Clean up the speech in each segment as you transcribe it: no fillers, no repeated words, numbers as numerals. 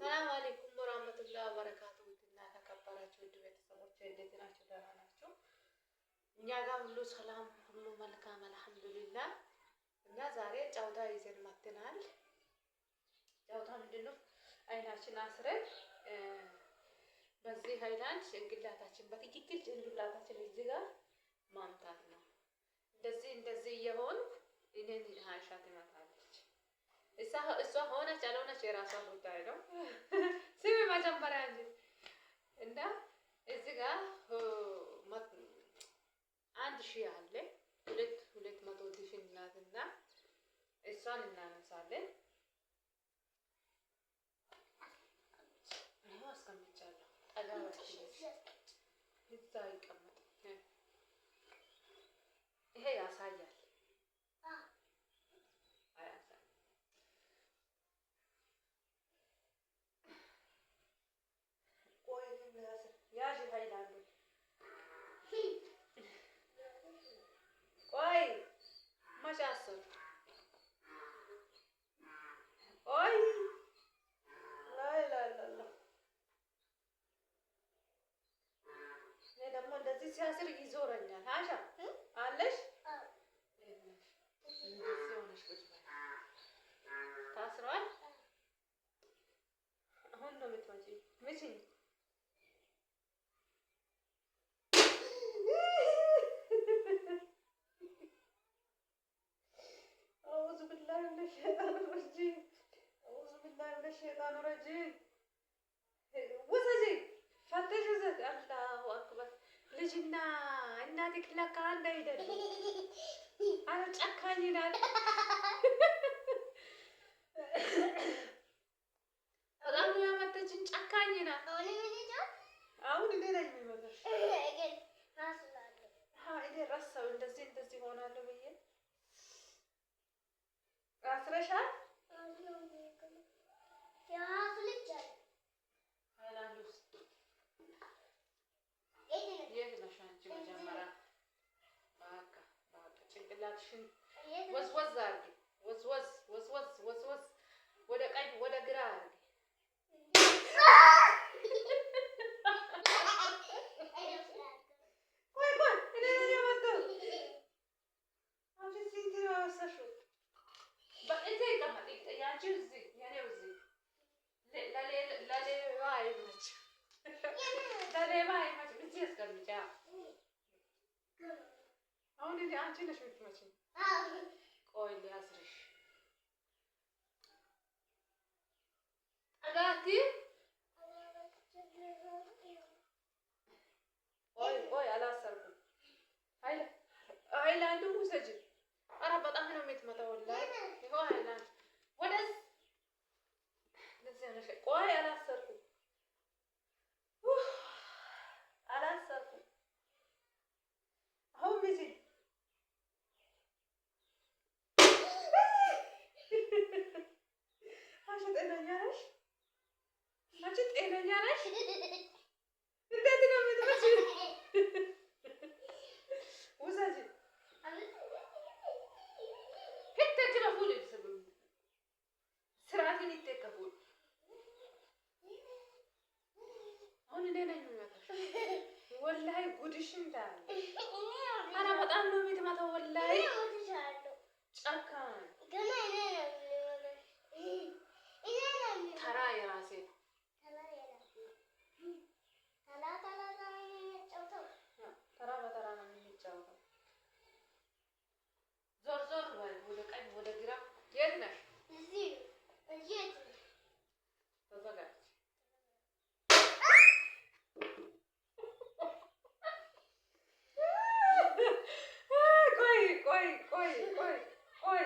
ሰላም አለይኩም ወራህመቱላሂ ወበረካቱ። ውድና ተከበራችሁ ውድ ቤተሰቦች እንዴት ናችሁ? ደህና ናችሁ? እኛ ጋር ሁሉ ሰላም፣ ሁሉ መልካም አልሐምዱሊላህ። እና ዛሬ ጨዋታ ይዘን መጥተናል። ጨዋታ ምንድን ነው? አይናችን አስረን በዚህ ሃይላንድ ጭንቅላታችን በትክክል ጭንቅላታችን እዚህ ጋር ማምታት ነው። እንደዚህ እንደዚህ እየሆንኩ እኔን ሀይሻ ትመታለች። እሷ ሆነች አልሆነች የራሷ ጉዳይ ነው። ስሚ መጀመሪያ እንጂ እና እዚህ ጋር 1000 አለ፣ 200 ድፍን ናትና እሷን እናነሳለን። ይኸው አስቀምጫለሁ። ጠጋ እዛ ይቀመጥ። ይሄ ያሳያል። አያሳይም። ቆይ ያዥ ሃይላንዱ። ቆይ መቼ አሰብኩ? ቆይ ላይላላላ እኔ ደግሞ እንደዚህ ሲያስር ይዞረኛል። ሀሻ አለሽ እንደዚህ ሆነሽ ቁጭ በይ። ታስሯል። አሁን ነው የምትመጪ። ምችኝ። አዑዙ ቢላሂ ሚነ ሸይጣን ረጂም፣ አዑዙ ቢላሂ ሚነ ሸይጣን ረጂም። ውሰጂ፣ ፈተሽ ውሰጂ። አላሁ አክበር። ልጅና እናቴ ለካ አንድ አይደለም። አረ ጨካኝ ናት። በጣም ነው ያመተችን። ጨካኝ ናት። አሁን እኔ ነኝ የሚመጣሽ። እኔ ረሳው እንደዚህ እንደዚህ ሆናለሁ ብዬ። አስረሻል። ሃይላንድ ውስጥ የት ነሽ አንቺ? መጀመሪያ በቃ በቃ ጭንቅላትሽን ወዝወዝ አድርጊ። ወዝወዝ ወዝወዝ ወዝወዝ፣ ወደ ቀኝ ወደ ግራ አድርጊ። ቆይ ቆይ፣ እኔ ነኝ የመጣሁት። አንቺ ስንት ነው ያወሰድሽው? እዚህ ይቀመጥ። ያንቺው እዚህ የኔው እዚህ። ለሌባ አይመችም። ለሌባ አይመችም። እዚህ አስቀምጪ። አሁን እኔ አንቺ ነሽ የምትመጪኝ። ቆይ ሊያስርሽ ጠጋቲ። ቆይ ቆይ፣ አላሰርኩም። ሃይላንዱን ውሰጂ። ኧረ በጣም ነው የምትመታው። ወላሂ ይኸው ሃይላንድ ወደዚህ እንደዚህ ሆነሽ። ቆይ አላሰርኩም፣ አላሰርኩም። አሁን ምቺኝ። አንቺ ጤነኛ ነሽ? አንቺ ጤነኛ ነሽ? እንዴት ነው የምትመጪው? ውሰጂ። ስርዓትን ይጠቀፉ። አሁን እኔ ነኝ የሚመታሽ። ወላሂ ጉድሽን ታያለሽ። ኧረ በጣም ነው የምትመታው። ወላሂ ጨካኝ። ተራ የራሴ ነው። ተራ በተራ ነው የምንጫወተው። ዞር ዞር በይ፣ ወደ ቀኝ ወደ ግራ። የት ነሽ? ተዘጋጅ። ቆይ ቆይ ቆይ ቆይ ቆይ።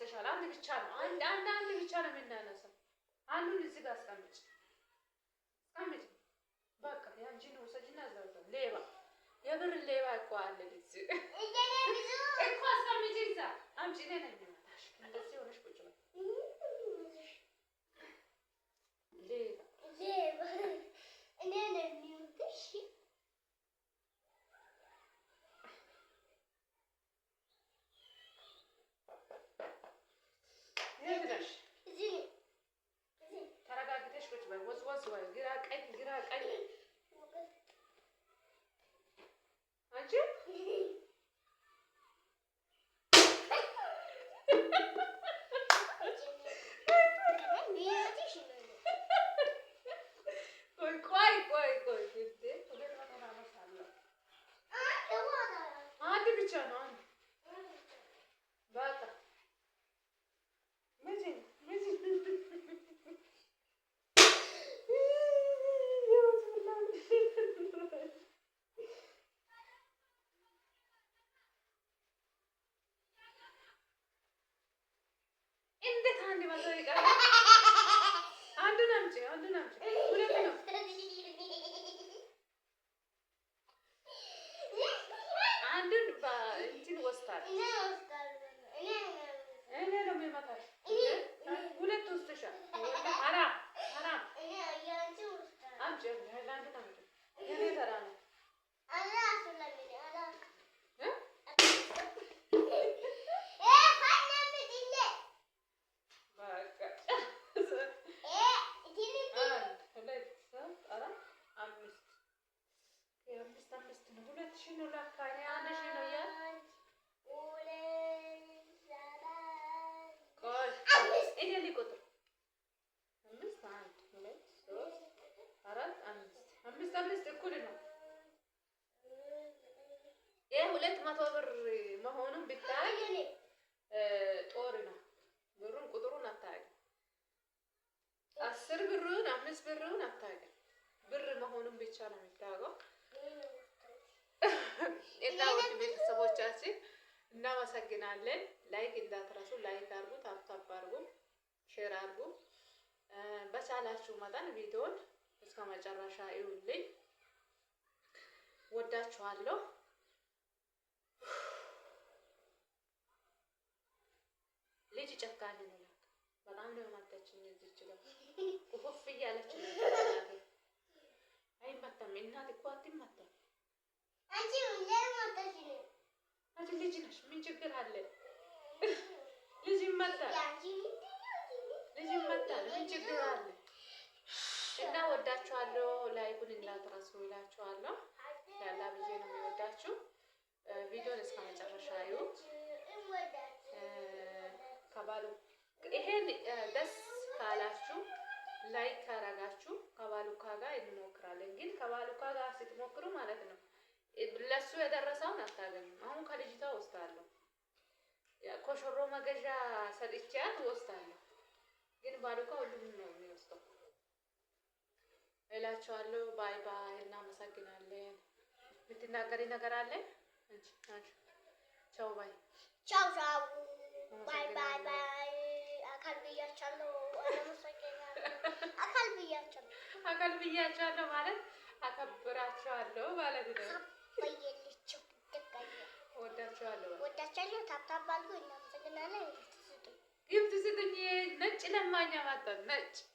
ወስደሻል። አንድ ብቻ ነው። አንድ አንድ አንድ ብቻ ነው የምናነሳው። አንዱን እዚህ ጋር አስቀምጭ አስቀምጭ። በቃ ያንቺን ውሰጂና እዛው እዛው። ሌባ የብር ሌባ እኮ አለ እዚህ እኮ አስቀምጪ። እዛ አምጪ። እኔ ነኝ የምመታሽ። እንደዚህ ሆነሽ ቁጭ በይ። ሌባ የት ነሽ? ተረጋግተሽ ቁጭ በይ። ወዝ ወዝ በይ። ግራ ቀኝ፣ ግራ ቀኝ። አንቺ ቆይ ቆይ ቆይ ቆይ፣ እንዴ 200 አነሳለሁ። አንድ ብቻ ነው። አንድ በቃ ምጂ ምጂ። እንዴት 100 ይቀራል? አንዱን አምጪ፣ አንዱን አምጪ። ሁለት ነው። አንዱን በእንትን ወስዳል። እኔ ነው የሚመታሽ። ሁለት ወስደሻል። ሐራም ሐራም። አምጪ፣ ሃይላንዱን አምጪ። የኔ ተራ ነው እ በቃ አንድ፣ ሁለት፣ ሶስት፣ አራት፣ አምስት። አምስት አምስት ነው። 2000 ነው ለካ። እኔ 1000 ነው እያልኩ። ቆይ እኔ ሊቆጥር። አምስት፣ አንድ፣ ሁለት፣ ሶስት፣ አራት፣ አምስት። አምስት አምስት እኩል ነው። ይህ 200 ብር መሆኑን ብታይ ጦር ነው። ብሩን ቁጥሩን አታውቅም። 10 ብሩን 5 ብሩን አታውቅም። ብር መሆኑን ብቻ ነው የምታውቀው። እና ውድ ቤተሰቦቻችን እናመሰግናለን። Like እንዳትረሱ፣ like አድርጉ፣ tap tap አድርጉ፣ share አድርጉ። በቻላችሁ መጠን ቪዲዮን እስከ መጨረሻ እዩልኝ። ወዳችኋለሁ። ልጅ ጨካኝ ነው። በጣም ነው የማታችኝ። እዚች ጋር ኡፍ እያለች ነው። አይመታም። እናት እኮ አትመታም። አንቺ ልጅ ነሽ። ምን ችግር አለ? ልጅ ይመታል። ልጅ ይመታል። ምን ችግር አለ? እና ወዳችኋለሁ። Like ኡን እንዳትረሱ እላችኋለሁ። ያላ ብዬ ነው የሚወዳችሁ። ቪዲዮን እስከ መጨረሻ እዩ። ከባሉ ይሄን ደስ ካላችሁ like ካረጋችሁ ከባሉካ ጋር እንሞክራለን። ግን ከባሉካ ጋር ስትሞክሩ ማለት ነው ለሱ የደረሰውን አታገኙም። አሁን ከልጅቷ ወስዳለሁ፣ ኮሾሮ መገዣ ሰጥቻት ወስዳለሁ። ግን ባሉካ ሁሉም ነው የሚወስደው እላቸዋለሁ። Bye bye። እናመሰግናለን። የምትናገሪ ነገር አለ? ቻው bye። ቻው ቻው። Bye bye bye። አካል ብያቻለሁ። አካል ብያቻለሁ። አካል ብያቻለሁ ማለት አከብራችኋለሁ ማለት ነው። ወዳችኋለሁ። ወዳችኋለሁ። Tap tap አድርጉ። እናመሰግናለን። Gift ስጡኝ። ነጭ ለማኛ ማጣት ነጭ።